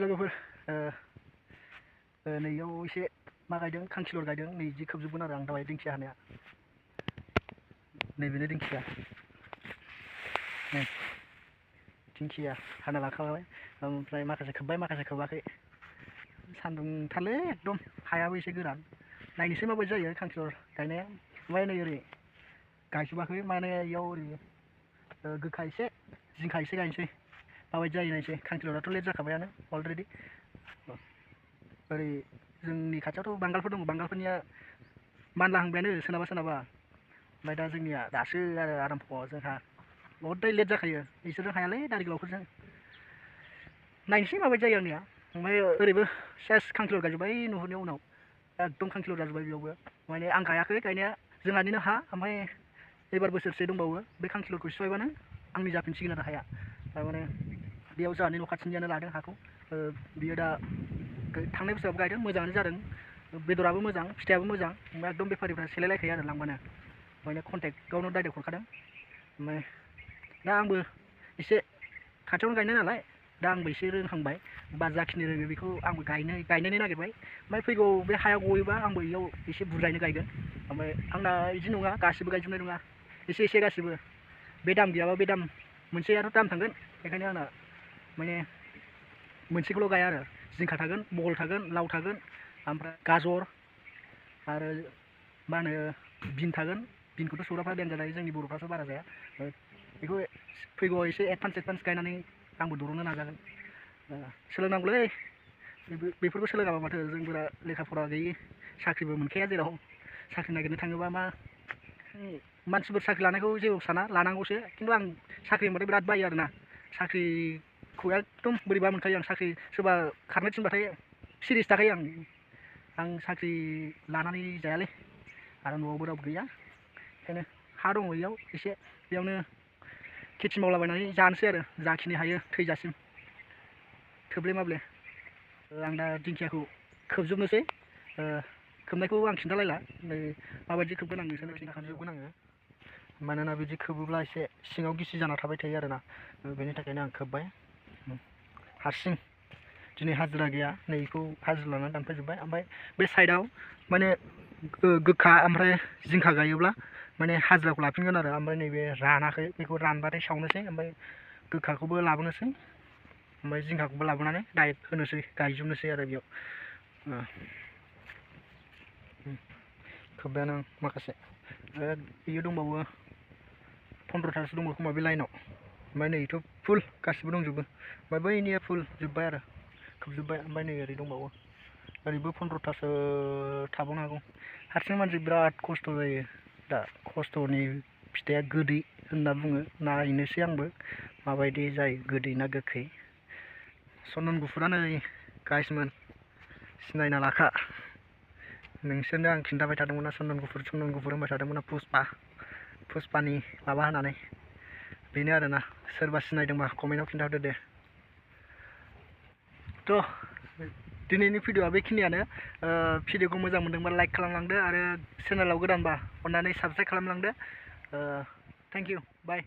लोगोफोर नैयाव एसे मा गायदों खांखिलर गायदों नै जि खोबजोबगोन आरो आं दावाय दिंखिया हानाया नैबेनो दिंखिया नै दिंखिया हाना लाखाबाय ओमफ्राय माखासे खोब्बाय माखासे खोबाखै सान्दुंथारलै एकदम हायाबो एसे गोरान नायनोसै माबायदि जायो खांखिलर गायनाया ओमफ्राय नै ओरै गायजोबाखै माने इयाव ओरै गोखा एसे जिंखा एसे गायनोसै माबायदि जायो नायनोसै खांखिलराथ' लेट जाखाबायानो अलरेडि ओरै जोंनि खाथियावथ' बांगालफोर दङ बांगालफोरनिया मानलाहांबायानो सोरनाबा सोरनाबा ओमफ्राय दा जोंनिया दासो आरो आराम्भ जोंहा बहुद लेट जाखायो बिसोरजों हायालै दारि गोलावफोरजों नायनोसै माबायदि जायो आंनिया ओमफ्राय ओरैबो सेस खांखिलर गायजोब्बाय नुहुरनायाव उनाव एकदम खांखिलर जाजोब्बाय बेयावबो माने आं गायाखै गायनाया जोंहानिनो हा ओमफ्राय एबार बोसोरसे दंबावो बे खांखिलरखौ सिफायबानो आंनि जाफिनसिगोन आरो हाया थारमाने बेयाव जोंहानि न' खाथिनियानो लादों हाखौ बियो दा थांनाय बोसोरावबो गायदों मोजाङानो जादों बेदराबो मोजां फिथाइयाबो मोजां ओमफ्राय एकदम बेफारिफ्रा सेलायलायखायो आरो लांबानो माने कन्टेक्टआवनो डाइरेक्ट हरखादों ओमफ्राय दा आंबो एसे खाथियावनो गायनाय नालाय दा आंबो एसे रोंहांबाय बा जाखिनि रोङो बेखौ आंबो गायनो नागिरबाय ओमफ्राय फैगौ बे हाया गयोबा आंबो इयाव एसे बुरजायैनो गायगोन ओमफ्राय आंना बिदि नङा गासिबो गायजोबनाय नङा एसे एसे गासिबो बे दाम गैयाबा बे दाम मोनसेयाथ' दाम थांगोन बेखायनो आंना माने मोनसेखौल' गाया आरो जिंखा थागोन बहल थागोन लाव थागोन ओमफ्राय गाजर आरो मा होनो बिन थागोन बिनखौथ' सौराफ्रा देन्जार जायो जोंनि बर'फ्रासो बारा जाया बेखौ फैगौ एसे एडभान्स गायनानै आंबो दर'नो नाजागोन सोलोंनांगौलै बेफोरखौ सोलोङाबा माथो जोंफोरा लेखा फरा गैयि साख्रिबो मोनखाया जेराव साख्रि नागिरनो थाङोबा मा मानसिफोर साख्रि लानायखौ जेबो साना लानांगौसो खिन्थु आं साख्रि होनबाथाय बिराद बायो आरोना साख्रिखौ एकदम बोरैबा मोनखायो आं साख्रि सोरबा खारनो थिनबाथाय सिरियास थाखायो आं साख्रि लानानै जायालै आरो न'आवबो रावबो गैया ओंखायनो हा दङ इयाव एसे बेयावनो खेथि मावलाबायनानै जानोसै आरो जाखिनि हायो थैजासिम थोब्ले माब्ले आं दा दिंखियाखौ खोबजोबनोसै खोबनायखौ आं खिन्थालायला माबायदि खोबगोन आं नोंसोरनो खिन्थाखाजोबगोन आङो मानोना बिदि खोबोब्ला एसे सिङाव गिसि जाना थाबाय थायो आरोना बेनि थाखायनो आं खोबबाय हारसिं दिनै हाजिरा गैया नैखौ हाजिरा लानानै दानफैजोब्बाय ओमफ्राय बे साइडआव माने गोखा ओमफ्राय जिंखा गायोब्ला माने हाजिराखौ लाफिनगोन आरो ओमफ्राय नैबे रानाखै बेखौ रानबाथाय सावनोसै ओमफ्राय गोखाखौबो लाबोनोसै ओमफ्राय जिंखाखौबो लाबोनानै डाइरेक्ट होनोसै गायजोबनोसै आरो बेयाव खोब्बायानो आं माखासे बेयो दंबावो 15थासो दंबावो खोमा बे लाइनाव ओमफ्राय नैथ' फुल गासिबो दंजोबो ओमफ्राय बैनिया फुल जोब्बाय आरो खोबजोब्बाय ओमफ्राय नै ओरै दंबावो ओरैबो 15थासो थाबावनो हागौ हारसिं मानसि बिराद खस्थ' जायो दा खस्थ'नि फिथाइया गोदै होनना बुङो नायनोसै आंबो माबायदि जायो गोदै ना गोखै चन्दन गुफुरानो गाइसमोन सिनायना लाखा नोंसोरनो आं खिन्थाबाय थादोंमोन ना चन्दन गुफुर होनबाय थादोंमोन ना पुष्पानि माबा होनानै बेनो आरोना सोरबा सिनायदोंबा कमेन्टआव खिन्थाहरदो दे थ' दिनैनि भिडिअ'आ बेखिनियानो भिडिअ'खौ मोजां मोनदोंबा लाइक खालामलांदो आरो चेनेलाव गोदानबा अन्नानै साबस्क्राइब खालामलांदो थेंक इउ बाय